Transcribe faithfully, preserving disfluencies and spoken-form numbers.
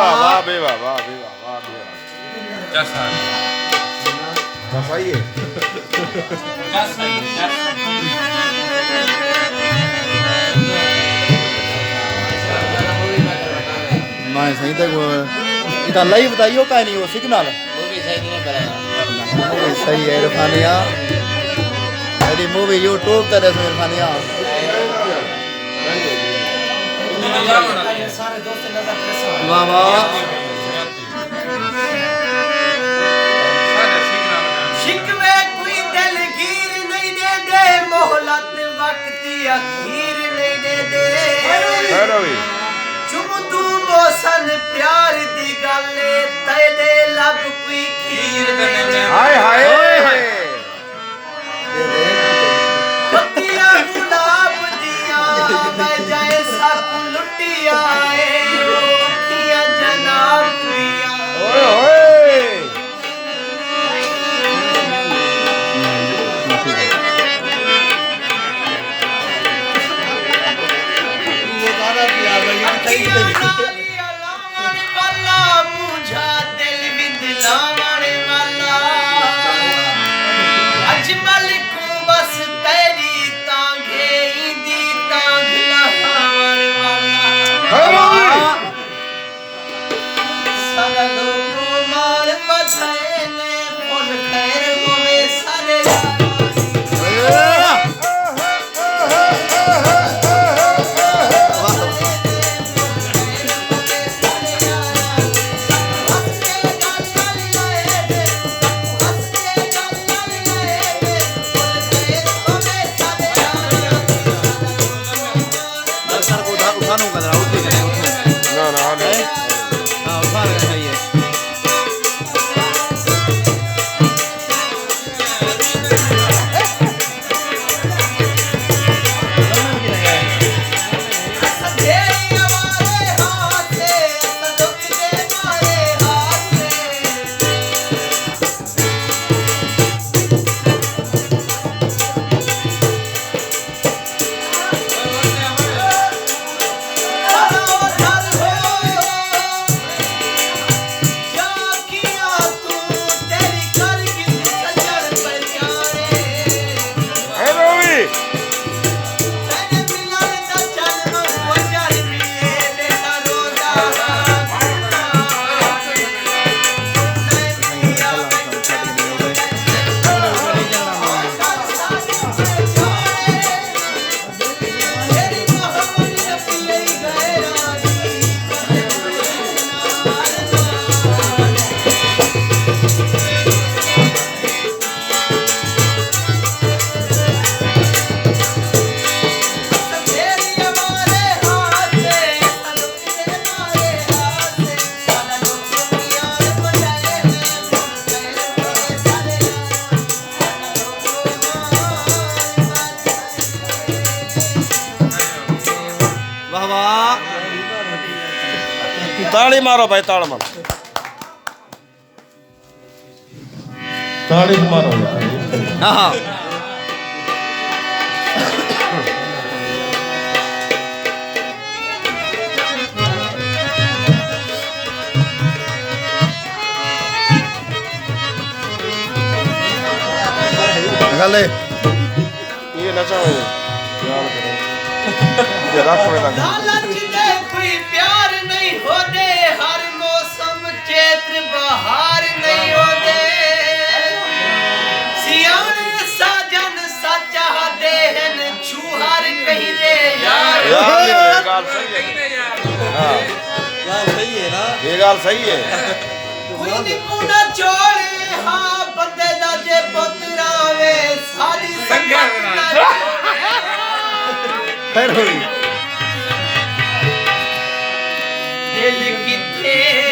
واہ، واہ بے واہ، واہ بے واہ، واہ بے واہ۔ جس ہے۔ بس آئی ہے۔ جس ہے، جس ہے۔ میں صحیح تے کو، اتنا لائیو بتائیو کائے نہیں ہو سگنل۔ وہ بھی صحیح نہیں بنایا۔ وہ بھی صحیح ہے عرفانیہ۔ میری مووی یوٹیوب تے ݙیسو عرفانیہ۔ واہ واہ۔ شکوے کوئی دلگیر نہیں ݙیندے، مہلت وقت دی اخیر نہیں ݙیندے۔ چمدوں محسن پیار دی ڳل اے، تیݙے لب کوئی کھیر نہیں ݙیندے۔ ہائے ہائے۔ پتیاں گلاب دیاں، میں جائے ساکوں لٹیاں اے، او اکھیاں جناب دیاں۔ اوئے ہوئے۔ اکھیاں نال لاوݨ والا، مونجھا دل وچ لاوݨ والا۔ اجمل کوں بس تیݙی تانگھ اے، ایندی تانگھ لہاوݨ والا۔ ہائے مولوی۔ ساݙا لوکو ماݨ ودھائے نے، پھل خیر ہووے ساݙے یاراں دی۔ نہ، نہ، حال ہے۔ واہ واہ۔ تاڑی مارو بھائی، تاڑ مارو۔ تاڑی مارو یار۔ ہاں۔ گلے۔ یہ نہ چاہو یہ۔ یہ رکھ میں رکھ۔ لالچ دے کوئی پیار نہیں ہوندے، ہر موسم چیتر بہار نہیں ہوندے۔ سیاݨے ساجن سچ آہدے ہن، چھوہر کہیں دے یار۔ یار، یہ ڳالھ صحیح ہے۔ ہاں۔ ڳالھ صحیح ہے نا؟ یہ ڳالھ صحیح ہے۔ کوئی نکو نہ چھوڑے، ہاں، بندے دا جے پتر آوے، ساݙی سنگت نہ چھوڑے۔ خیر ہوئی۔ دل کتھے